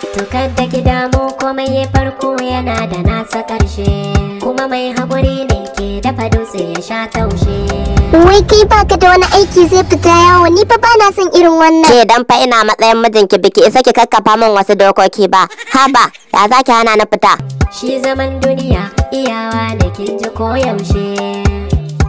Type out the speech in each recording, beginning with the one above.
To kada ki damu, komai ya farko yana da nasa ƙarshe. Kuma mai haƙuri ne ke dafa dutse ya sha taushe. Wai kai baka da wani aiki zai fita yawo? Ni fa bana son irin wannan. Ke, dan fa ina matsayin mijinki, biki isa ki kakkafa min wasu dokoki ba. Haba, ya zaki hana ni fita? Shi zaman duniya iyawa da kin ji koyaushe.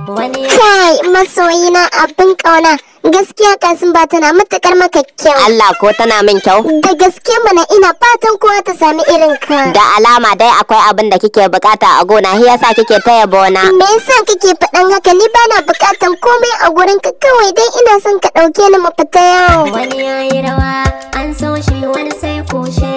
Wani ya Kai masoyina abin kauna, gaskiya Kasim ba tana matukar maka kyau. Allah ko tana min kyau? Da gaske mana, ina fatan kowa ta sami irin ka. Da alama dai akwai abin da kike bukata a gona, shi yasa kike ta yabo na. Me yasa kake faɗan haka? Ni bana bukatan komai a gurin ka, kawai dai ina son ka ɗauke ni mu fita yawo. Wani ya yi rawa an so shi, wani sai kushe.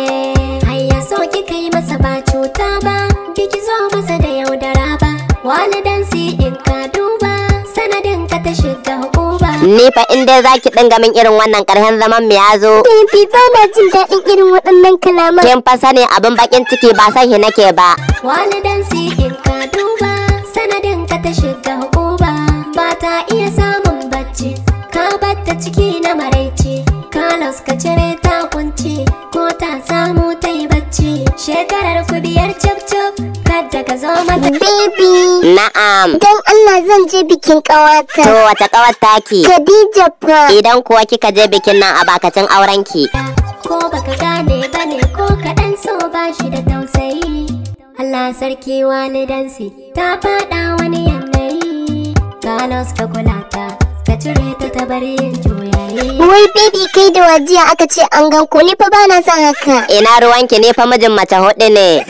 Har ya so kika yi masa ba cuta ba, biki zo masa da yaudara ba. Walidansi in ka duba, sanadin ka ta shiga hukuma. Ni fa in dai zaki dinga min irin wannan, karshen zaman mu ya zo. Baby, bana jin daɗin irin waɗannan kalaman. Kin fa sani abin bakin ciki ba san shi nake ba. Walidansi in ka duba, sanadin ka ta shiga hukuma. Ba ta iya samun bacci, ka batta ciki na maraici. Carlos, ka cire ta kunci, ko ta samu ta yi bacci. Shekarar ku 5 cif cif, kada ka zo mata. Baby, Na'am. dan Allah zan je bikin ƙawata. To wace kawar taki? Khadija fa. Idan kuwa kika je bikin nan, a bakacin aurenki. Ko baka gane bane ko kaɗan, so ba shi da tausayi. Allah sarki, walidansi ta faɗa wani yanayi. Carlos, ka kula ta, ka cire ta ta bari yin juyayi. Wai baby, kai da wajiya aka ce an gan ku? Ni fa bana son haka. Ina ruwanki? Ne fa mijin mace hudu ne.